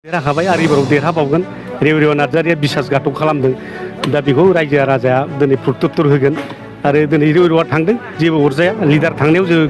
देरहाखाबाय आरो एबाराव देरहाबावगोन रेवरेव नार्जारिया बिसासघातक खालामदों दा बेखौ रायजो राजाया दिनै प्रत्युत्तर होगोन आरो दिनै रेवरेवआ थांदों जेबो अरजाया लिडार थांनायाव जों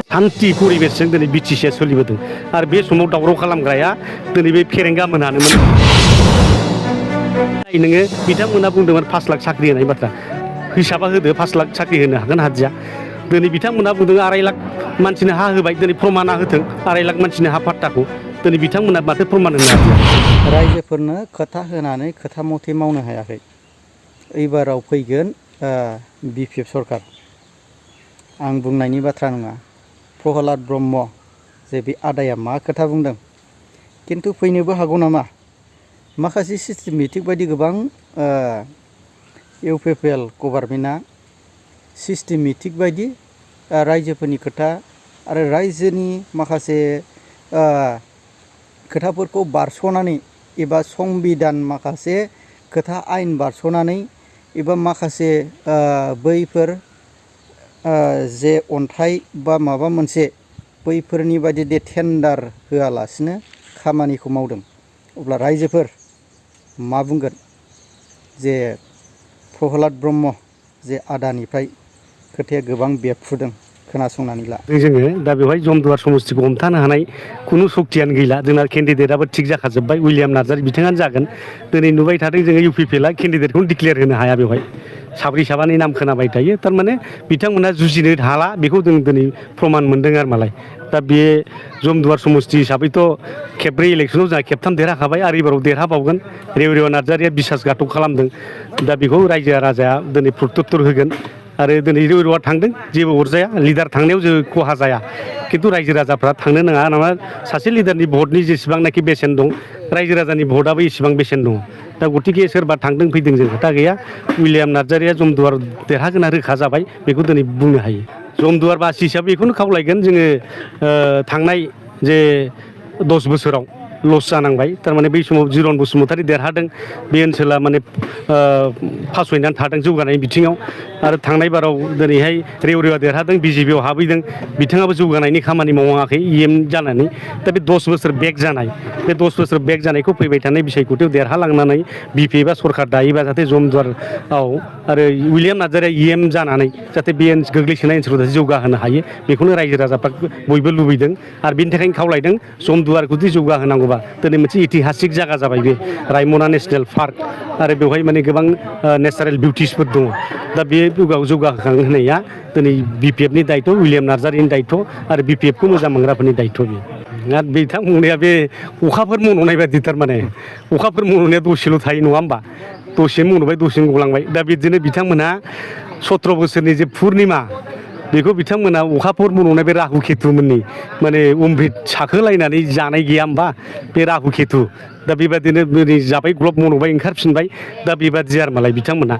शान्ति परिबेसजों दिनै बिटिसिआ सोलिबोदों आरो बे समाव दावराव खालामग्राया दिनै बे फेरेंगा मोनहानोमोन नोङो बिथांमोना बुंदोंमोन 5 लाख साख्रि होनाय बाथ्रा हिसाबा होदो 5 लाख साख्रि होनो हागोन हादिया दिनै बिथांमोना बुंदों 2.5 लाख मानसिनो हा होबाय दिनै प्रमाना होथों 2.5 लाख मानसिनो हा पाट्टाखौ दिनै बिथांमोना माथो प्रमान होनो हादिया रायजोफोरनो खोथा होनानै खोथा मथे मावनो हायाखै एबाराव फैगोन BPF सरकार आं बुंनायनि बाथ्रा नङा प्रहलाद ब्रह्म जे बे आदाया मा खोथा बुंदों किन्तु फैनोबो हागौ नामा माखासे सिस्टेमेटिक बायदि गोबां इउपिपिएल गभर्नमेन्टआ सिस्टेमेटिक बायदि रायजोफोरनि खोथा आरो रायजोनि माखासे खोथाफोरखौ बारस'नानै एबा संबिधान माखासे खोथा आयेन बारस'नानै एबा माखासे बैफोर जे अन्थाइ बा माबा मोनसे बैफोरनि बायदि दे टेन्डार होआलासिनो खामानिखौ मावदों अब्ला रायजोफोर मा बुंगोन जे प्रहलाद ब्रह्म जे आदानिफ्राय खोथाया गोबां बेरफ्रुदों खोनासंनानै ला जोङो दा बेवहाय जमदुवार समस्तिखौ हमथानो हानाय खुनु सक्तियानो गैला जोंना केन्डिडेटआबो थिग जाखाजोब्बाय उइलियाम नार्जारि बिथाङानो जागोन दिनै नुबाय थादों जोङो इउपिपिएलआ केन्डिडेटखौनो डिक्लेयार होनो हाया बेवहाय साब्रै नाम खोनाबाय थायो थारमाने बिथांमोना जुजिनो हाला बेखौ जों दिनै प्रमान मोनदों आरो मालाय दा बे जमदुवार समस्ति हिसाबैथ' खेबब्रै इलेक्सनाव जोंहा खेबथाम देरहाखाबाय आरो एबाराव देरहाबावगोन रेवरेव नार्जारिया बिसासघातक खालामदों दा बेखौ रायजो राजाया दिनै प्रत्युत्तर होगोन आरो दिनै रेवरेवआ थांदों जेबो अरजाया लिडार थांनायाव जेबो खहा जाया किन्तु रायजो राजाफ्रा थांनो नाङा नामा सासे लिडारनि भटनि जेसेबांनाखि बेसेन दं रायजो राजानि भटआबो इसेबां बेसेन दङ दा गतिके सोरबा थांदों फैदों जों खोथा गैया उइलियाम नार्जारिया जमदुवार देरहागोना रोखा जाबाय बेखौ दिनै बुंनो हायो जमदुवार बासि हिसाबै बेखौनो खावलायगोन जोङो थांनाय जे 10 बोसोराव लस जानांबाय थारमाने बै समाव जिरन बसुमतारी देरहादों बे ओनसोला माने फासयनानै थादों जौगानाय बिथिङाव आरो थांनाय बाराव दिनैहाय रेवरेवआ देरहादों बिजेपिआव हाबहैदों बिथाङाबो जौगानायनि खामानि मावाखै EM जानानै दा बे 10 बोसोर बेक जानाय बे 10 बोसोर बेक जानायखौ फैबाय थानाय बिसायख'थियाव देरहालांनानै BPFआ सरकार दायोबा जाहाथे जमदुवाराव आरो उइलियाम नार्जारिया EM जानानै जाहाथे बे गोग्लैसोनाय ओनसोलखौ जौगाहोनो हायो बेखौनो रायजो राजाफ्रा बयबो लुबैदों आरो बेनि थाखायनो खावलायदों जमदुवारखौ जुदि जौगाहोनांगौबा दिनै मोनसे इतिहासिक जायगा जाबाय बे रायमना नेसनेल पार्क आरो बेवहाय माने गोबां नेचारेल बिउटिसफोर दङ दा बे जौगाहोनाया दिनै BPFनि दायथ' उइलियाम नार्जारिनि दायथ' आरो BPFखौ मोजां मोनग्राफोरनि दायथ' बेयो आरो बिथां बुंनाया बे अखाफोर मन'नाय बायदि थारमाने अखाफोर मन'नाया दसेल' थायो नङा होमबा दसे मन'बाय दसेनो गलांबाय दा बिदिनो बिथांमोनहा 17 बोसोरनि जे पुर्निमा बेखौ बिथांमोना अखाफोर मन'नाय बे राहु केतुमोननि माने अमृत साखोलायनानै जानाय गैया होमबा बे राहु केतु दा बेबादिनो जाबाय ग्लब मन'बाय ओंखारफिनबाय दा बेबादि आरो मालाय बिथांमोना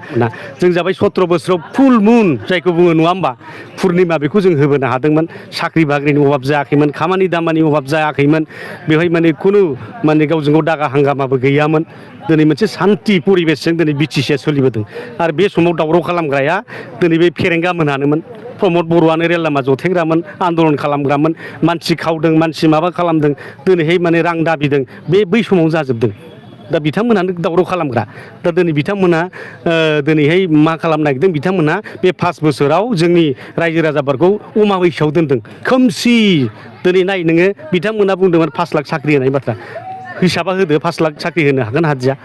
जों जाबाय 17 बोसोराव फुल मुन जायखौ बुङो नङा होमबा पुर्निमा बेखौ जों होबोनो हादोंमोन साख्रि बाख्रिनि अभाब जायाखैमोन खामानि दामानि अभाब जायाखैमोन बेवहाय माने खुनु माने गावजों गाव दागा हांगामाबो गैयामोन दिनै मोनसे शान्ति परिबेसजों दिनै बिटिसिआ सोलिबोदों आरो बे समाव दावराव खालामग्राया दिनै बे फेरेंगा मोनहानोमोन प्रमद बर'आनो रेल लामा जथेग्रामोन आन्दलन खालामग्रामोन मानसि खावदों मानसि माबा खालामदों दिनैहाय माने रां दाबिदों बे बै समाव जाजोबदों दा बिथांमोनानो दावराव खालामग्रा दा दिनै बिथांमोना दिनैहाय मा खालामनो नागिरदों बिथांमोना बे 5 बोसोराव जोंनि रायजो राजाफोरखौ अमाबैसायाव दोनदों खोमसि दिनै नाय नोङो बिथांमोना बुंदोंमोन 5 लाख साख्रि होनाय बाथ्रा हिसाबा होदो 5 लाख साख्रि होनो हागोन हादिया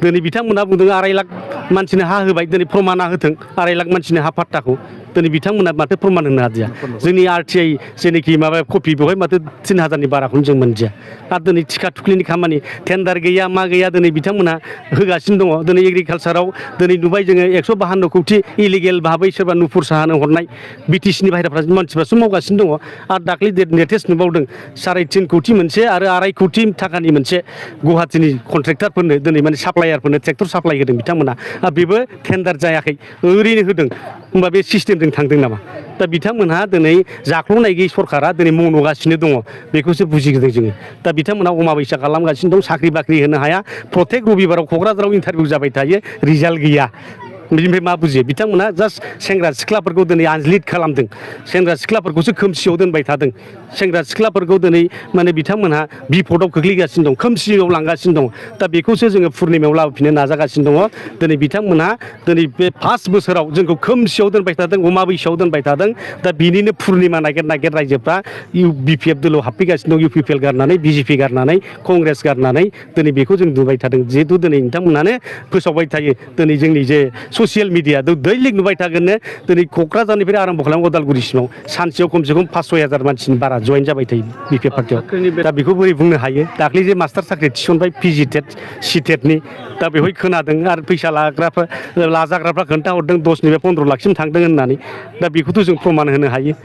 दिनै बिथांमोना बुंदों 2.5 लाख मानसिनो हा होबाय दिनै प्रमाना होथों 2.5 लाख मानसिनो हा पाट्टाखौ दिनै बिथांमोना माथो प्रमान होनो हादिया जोंनि RTI जेनोखि माबा कपि बेवहाय माथो 3000नि बाराखौनो जों मोनदिया आरो दिनै टिका थुख्लिनि खामानि टेन्डार गैया मा गैया दिनै बिथांमोना होगासिनो दङ दिनै एग्रिकालसाराव दिनै नुबाय जोङो 152 कौटि इलिगेल भाबै सोरबा नुपुर साहानो हरनाय BTCनि बाहेराफ्रा मानसिफ्रासो मावगासिनो दङ आरो दाख्लै लेटेस्ट नुबावदों 3.5 कौटि मोनसे आरो 2.5 कौटि थाखानि मोनसे गुवाहाटीनि कन्ट्रेक्टारफोरनो दिनै माने साप्लायारफोरनो ट्रेक्टर साप्लाय होदों बिथांमोना बेबो टेन्डार जायाखै ओरैनो होदों होमबा बे सिस्टेमजों थांदों नामा दा बिथांमोनहा दिनै जाख्ल'नाय गैयै सरकारा दिनै मन'गासिनो दङ बेखौसो बुजिगोदों जोङो दा बिथांमोना अमाबैसा खालामगासिनो दं साख्रि बाख्रि होनो हाया प्रत्येक रबिबाराव क'क्राझाराव इन्टारभिउ जाबाय थायो रिजाल्ट गैया बिनिफ्राय मा बुजियो बिथांमोना जास्ट सेंग्रा सिख्लाफोरखौ दिनै आनज्लिट खालामदों सेंग्रा सिख्लाफोरखौसो खोमसियाव दोनबाय थादों सेंग्रा सिख्लाफोरखौ दिनै माने बिथांमोनहा बिपदआव खोख्लैगासिनो दं खोमसियाव लांगासिनो दं दा बेखौसो जोङो पुर्निमायाव लाबोफिननो नाजागासिनो दङ दिनै बिथांमोनहा दिनै बे फार्स्ट बोसोराव जोंखौ खोमसियाव दोनबाय थादों अमा बैसोआव दोनबाय थादों दा बिनिनो पुर्निमा नागिर नागिर रायजोफ्रा BPF दोलोआव हाबफैगासिनो दं UPPL गारनानै BJP गारनानै कंग्रेस गारनानै दिनै बेखौ जों नुबाय थादों जिहेथु दिनै नोंथांमोनानो फोसावबाय थायो दिनै जोंनि जे ससियेल मिडिया दैलिक नुबाय थागोननो दिनै क'क्राझारनिफ्राय आराम्भ खालामो उदालगुरिसिमाव सानसेयाव खमसे खम 5-6 हाजार मानसिनि बारा जइन जाबाय थायो BPF पार्टियाव दा बेखौ बोरै बुंनो हायो दाख्लै जे मास्टार साख्रि थिसनबाय PG टेट C टेटनि दा बेवहाय खोनादों आरो फैसा लाजाग्राफ्रा खोन्थाहरदों 10निफ्राय 15 लाखसिम थांदों होननानै दा बेखौथ' जों प्रमान होनो हायो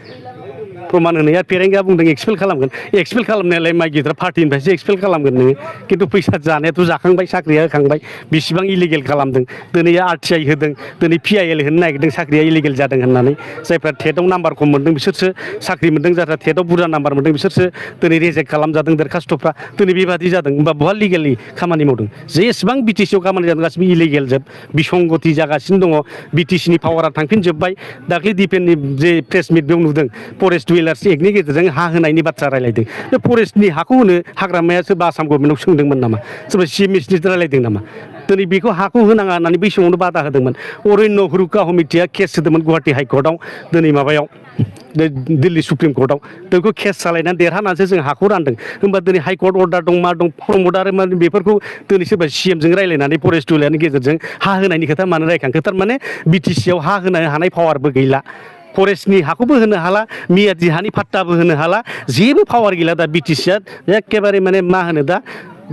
प्रमान होनाया पेरेंगा बुंदों एक्सपेल खालामगोन एक्सपेल खालामनायालाय माइ गिदिर पार्टिनिफ्रायसो एक्सपेल खालामगोन नोङो खिन्थु फैसा जानायाथ' जाखांबाय साख्रिया होखांबाय बेसेबां इलिगेल खालामदों दिनै RTI होदों दिनै PIL होनो नागिरदों साख्रिया इलिगेल जादों होननानै जायफ्रा टेटआव नाम्बार खम मोनदों बिसोरसो साख्रि मोनदों जायफ्रा टेटआव बुरजा नाम्बार मोनदों बिसोरसो दिनै रेजेक्ट खालामजादों दरखास्थ'फ्रा दिनै बेबादि जादों होमबा बहा लिगेलि खामानि मावदों जेसेबां BTC आव खामानि जादों गासिबो इलिगेल जोब बिसंगति जागासिनो दङ BTC नि पावारा थांफिनजोब्बाय दाख्लै डिफेन्सनि जे प्रेस मिट बेयाव नुदों फरेस्ट डिवेलार्स एक्टनि गेजेरजों हा होनायनि बाथ्रा रायलायदों बे फरेस्टनि हाखौ होनो हाग्रामाया सोरबा आसाम गभर्नमेन्टआव सोंदोंमोन नामा सोरबा CM मिनिस्टार रायलायदों नामा दिनै बेखौ हाखौ होनाङा होननानै बै समावनो बादा होदोंमोन अरण्य हुरुका कमिटिया केस होदोंमोन गुवाहाटि हाइकर्टआव दिनै माबायाव दिल्ली सुप्रिम कर्टआव बेखौ केस सालायनानै देरहानानैसो जों हाखौ रानदों होमबा दिनै हाइकर्ट अर्डार दं मा दं प्रमद आरो मा बेफोरखौ दिनै सोरबा CM जों रायलायनानै फरेस्ट डिवेलारनि गेजेरजों हा होनायनि खोथा मानो रायखांखो थारमाने BTC आव हा होनो हानाय पावारबो गैला फरेस्टनि हाखौबो होनो हाला मियादि हानि पाट्टाबो होनो हाला जेबो पावार गैला दा BTC आ एखेबारे माने मा होनो दा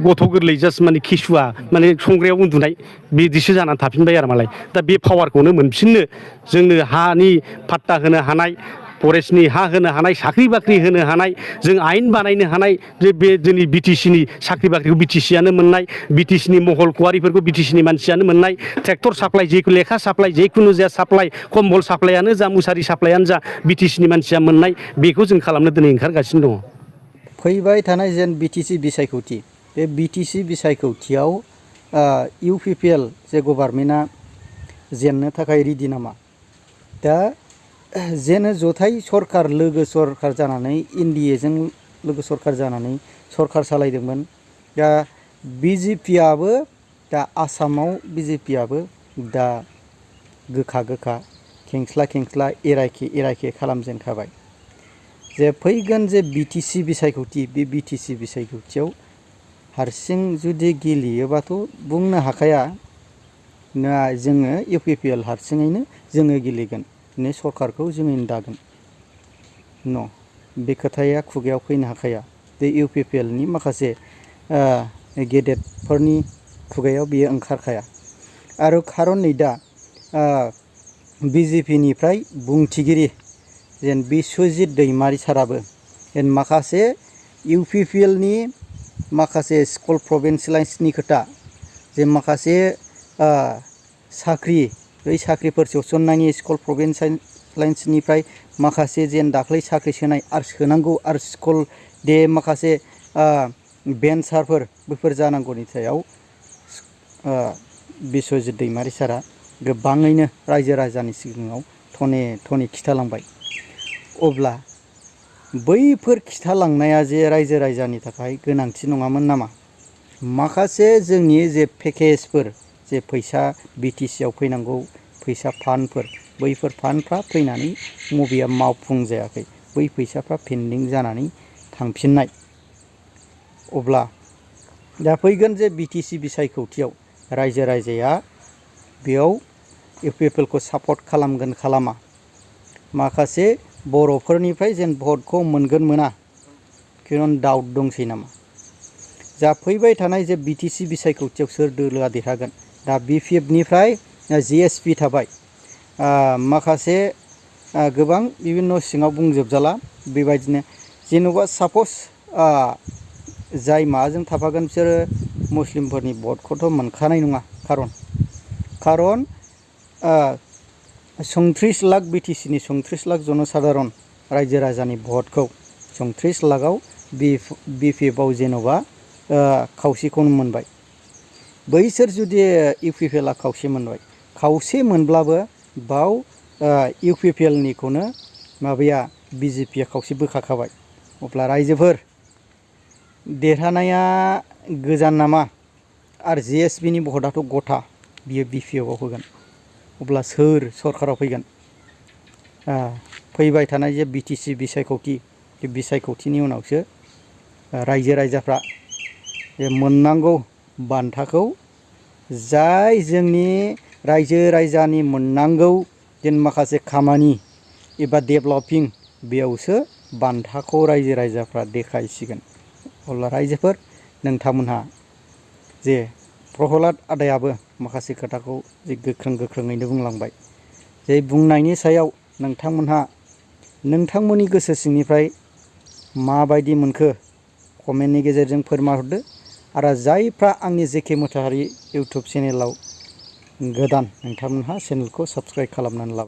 गथ' गोरलै जास्ट माने खिसुवा माने संग्रायाव उन्दुनाय बिदिसो जानानै थाफिनबाय आरो मालाय दा बे पावारखौनो मोनफिननो जोंनो हानि पाट्टा होनो हानाय फरेस्टनि हा होनो हानाय साख्रि बाख्रि होनो हानाय जों आयेन बानायनो हानाय जे बे जोंनि BTC नि साख्रि बाख्रिखौ BTC आनो मोननाय BTC नि महल कुवारिफोरखौ BTC नि मानसियानो मोननाय ट्रेक्टर साप्लाइ जेखुनु लेखा साप्लाइ जेखुनु जाया साप्लाइ कम्बल साप्लाइयानो जा मुसारि साप्लाइयानो जा BTC नि मानसिया मोननाय बेखौ जों खालामनो दिनै ओंखारगासिनो दङ फैबाय थानाय जेन BTC बिसायख'थि बे BTC बिसायख'थियाव UPPL जे गभार्नमेन्टआ जेननो थाखाय रेडि नामा दा जेनो जथाय सरखार लोगो सरखार जानानै NDA जों लोगो सरखार जानानै सरखार सालायदोंमोन दा BJP आबो दा आसामाव BJP आबो दा गोखा गोखा खेंस्ला खेंस्ला एरायखे खालामजेनखाबाय जे फैगोन जे BTC बिसायख'थि बे BTC बिसायख'थियाव हारसिं जुदि गेलेयोबाथ' बुंनो हाखाया ना जोङो UPPL हारसिङैनो जोङो गेलेगोन ने सरखारखौ जोङो दागोन न' बे खोथाया खुगायाव फैनो हाखाया बे UPPL नि माखासे गेदेरफोरनि खुगायाव बियो ओंखारखाया आरो खारन नै दा BJP निफ्राय बुंथिगिरि जेन बिश्वजित दैमारि साराबो जेन माखासे UPPL नि माखासे स्कुल प्रभिन्सियेलाइजनि खोथा जे माखासे साख्रि बै साख्रिफोर सोसननायनि स्कुल प्रभिन्सियेलाइजनिफ्राय माखासे जेन दाख्लै साख्रि सोनाय आरो सोनांगौ आरो स्कुल दे माखासे बेन्सारफोर बेफोर जानांगौनि सायाव बिश्वजित दैमारि सारा गोबाङैनो रायजो राजानि सिगाङाव थने खिथालांबाय अब्ला बैफोर खिथालांनाया जे रायजो राजानि थाखाय गोनांथि नङामोन नामा माखासे जोंनि जे पेकेजफोर जे फैसा BTC आव फैनांगौ फैसा फान्डफोर बैफोर फान्डफ्रा फैनानै मबेया मावफुंजायाखै बै फैसाफ्रा पेन्डिं जानानै थांफिननाय अब्ला दा फैगोन जे BTC बिसायख'थियाव रायजो राजाया बेयाव UPPL खौ सापर्ट खालामगोन खालामा माखासे बर'फोरनिफ्राय जेन भटखौ मोनगोन मोना किरन डाउट दंसै नामा जा फैबाय थानाय जे BTC बिसायख'थियाव सोर दोलोआ देरहागोन दा BPF निफ्राय GSP थाबाय माखासे गोबां बिभिन्न सिङाव बुंजोबजाला बेबायदिनो जेन'बा सापस जाय माजों थाफागोन बिसोरो मुस्लिमफोरनि भटखौथ' मोनखानाय नङा खारन 37 लाख BTC नि 37 लाख जनसाधारन रायजो राजानि भटखौ 37 लाखआव BPF आव जेन'बा खावसेखौनो मोनबाय बैसोर जुदि UPPL आ खावसे मोनबाय खावसे मोनब्लाबो बाव UPPL निखौनो माबाया BJP खावसे बोखाखाबाय। अब्ला रायजोफोर देरहानाया गोजान नामा आरो JSB नि भटआथ' गथा बियो BPF आव होगोन। अब्ला सोर सरकाराव फैगोन? फैबाय थानाय जे BTC बिसायख'थि बे बिसायख'थिनि उनावसो रायजो राजाफ्रा बे मोननांगौ बान्थाखौ जाय जोंनि रायजो राजानि मोननांगौ जेन माखासे खामानि एबा डेभेलपिं बेयावसो बान्थाखौ रायजो राजाफ्रा देखायसिगोन। अब्ला रायजोफोर नोंथांमोनहा जे प्रहलाद आदायाबो माखासे खोथाखौ जे गोख्रोङैनो बुंलांबाय जे बुंनायनि सायाव नोंथांमोनहा नोंथांमोननि गोसो सिंनिफ्राय माबायदि मोनखो कमेन्टनि गेजेरजों फोरमायहरदो। आरो जायफ्रा आंनि जेके मोसाहारि इउटुब चेनेलाव गोदान नोंथांमोनहा चेनेलखौ साबस्क्राइब खालामनानै ला।